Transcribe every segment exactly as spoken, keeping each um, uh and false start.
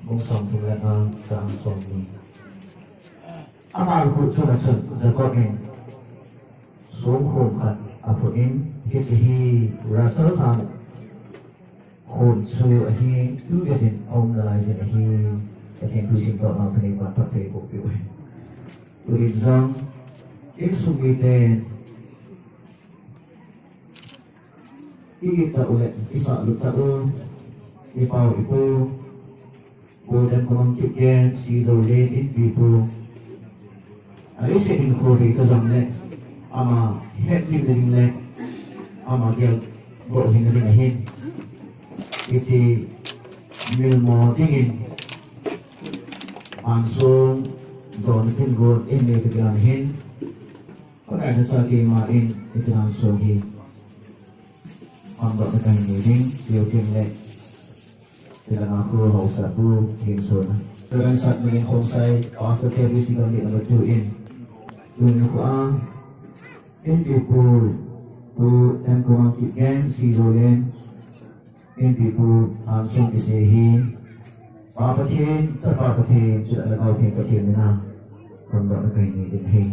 Bung somthum le nga chang somni. Ama lukhuh chunga chun Jacob in songkhom khat aphut in, hiche hi Rachel lhan khon chu ahi, tu gei jin aum nalai jin ahi. Pathen thu simtoh nau tuni pan phatthei boh peh u ahi. Tunin jong insung mite i-it tau le isahlut tau, ipa u ipu Pu Dankhomang Kipgen, Sizo le inpipu. Ahi, se ding kho hi ka jam le, ama het ding ding le, ama gel boh jing ding ahin. Hiche milmo dingin, ansung don tin gon in nei ka kilan ahin. Pakai lhacha keima in, hiche ansung hi. Pangdohna kahin nei ding, Leo King le. Tilanga khu haosapu, King Sona. Reverend Satmilin Khongsai, Pastor K B C Gambih number two in. Tun khu a, inpipu, Pu Dankhomang Kipgen, Sizo le inpipu, ansung kisei hi. Pa Pathen, Chapa Pathen, chule Lhagao Theng Pathen mina. Pangdohna kahin nei ding ahi.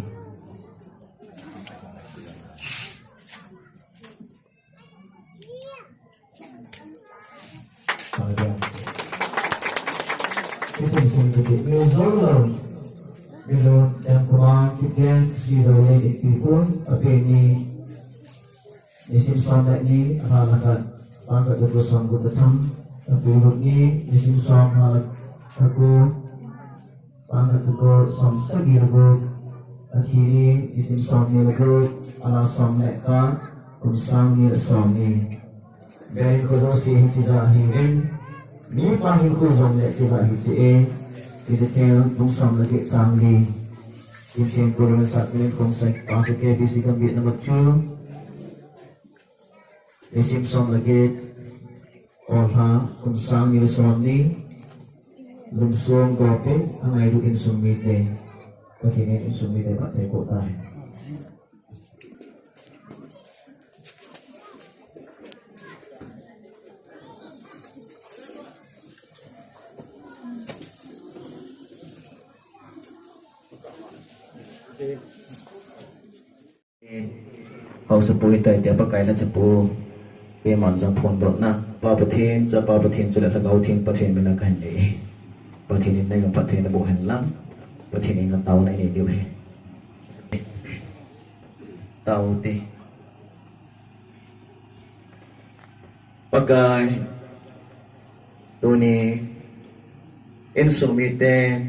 Hiche insung mite, Mizo Lhagao, Mizo Dankhomang Kipgen, Sizo le inpipu, apen ni, nisim som le ni, alha le khat, pang khat le ko som gup le thum, atui lut ni, nisim som, alha le khat ko, pang khat le ko som sagi le gup, athi ni, nisim som ni le gup, alha som le khat, kum sang ni le som ni. Gari ko jouse hi tija ahiuvin, mipa hinkho jong le tija ahi jeh in, Ezekiel bung som le get chang li. Kin Theng Pu Reverend Satmilin Khongsai, Pastor K B C Gambih number two. Nisim som le get, olha, kum sang ni le som ni, lungsung gopi, angailut insung mite, Pathen in insung mite phatthei boh tahen. Haosapu hitai tia Pakai lhachapu. Keiman jong phondohna. Pa Pathen, Chapa Pathen, chule Lhagao Theng Pathen mina kahin nei. Pathen in neijong phatthei naboh hen lang. Pathen in nataona inei diu ahi. Tao te. Pakai, tuni, insung mite,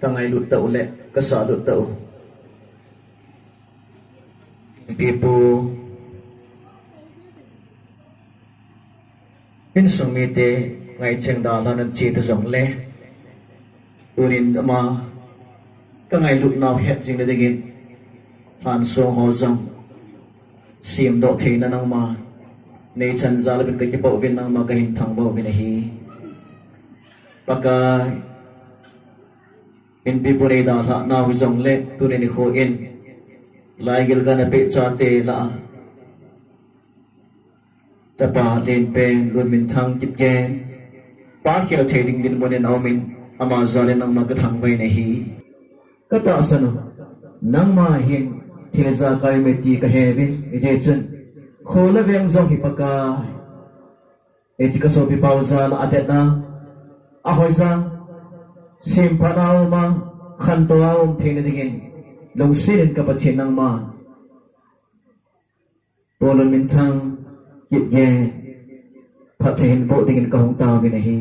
ka ngailut tau le, ka sahlut tau. Pipu, insung mite, ngaicheng dalhan an che ta jong le, tunin ama, ka ngailut nau het jing le dingin, lhansong ho jong, Semdoh theina nangma, neichan jal uvin ka kipah uvin nangma kahin thangvah uvin ahi. Pakai, inpipu nei dalhah nau hijongle, tuni nikho in, laigil kana peh chate lah a. Chapa lenpen, Lunminthang Kipgen, pa khel thei ding dinmun in aumin, ama jal in nangma kathangvah in ahi. Katahsan u, nangma hin thil ijakai ume ti kaheuvin, hijeh chun, kho le veng jong hi Pakai. Hiche kasopi pau jal a adetna, ahoija, semphatna a um a, khantou a um theina dingin, lungset in ka Pathen nangma. Pu Lunminthang Kipgen, phatthei hin boh dingin kahung taovin ahi.